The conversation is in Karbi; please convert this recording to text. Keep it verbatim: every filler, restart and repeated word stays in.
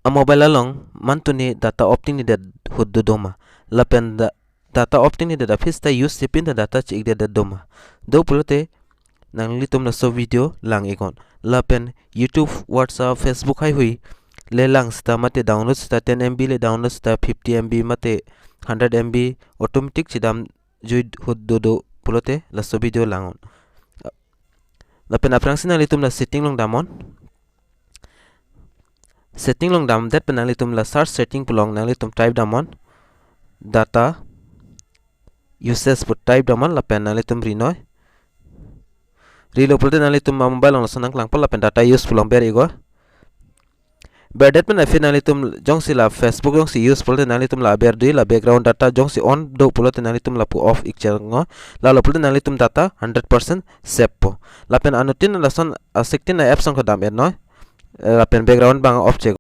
a mobile along mantuni data off ting ni det ahut dodo ma. Lapen da-, data off ting ni det aphi seta use si pin ta data chik det det do ma. Do pulote nanglitum laso video lang iknon. Lapen YouTube, WhatsApp, Facebook haihui le lang seta mate download seta ten M B le download seta fifty M B mate hundred M B automatic chedam jui ahut dodo pulote laso video langnon. Lapen aphrangsi nanglitum la setting along damnon. Setting along damdet pen nanglitum la search setting pu along nanglitum type damnon. Data usage pu type damnon lapen nanglitum rinoi. Rilo pulote nanglitum a mobile along lason nangklangpo lapen data use pu along ber iknon. Berdet pen aphi nanglitum jongsi la Facebook jongsi use pulote nanglitum la aber dui, la background data jongsi on do pulote nanglitum lapu off ik chengnon. Lalo pulote nanglitum data hundred percent save po. Lapen anuttin lason a-setting a-apps along kedam iknon. Eh, lapen background abang off chek.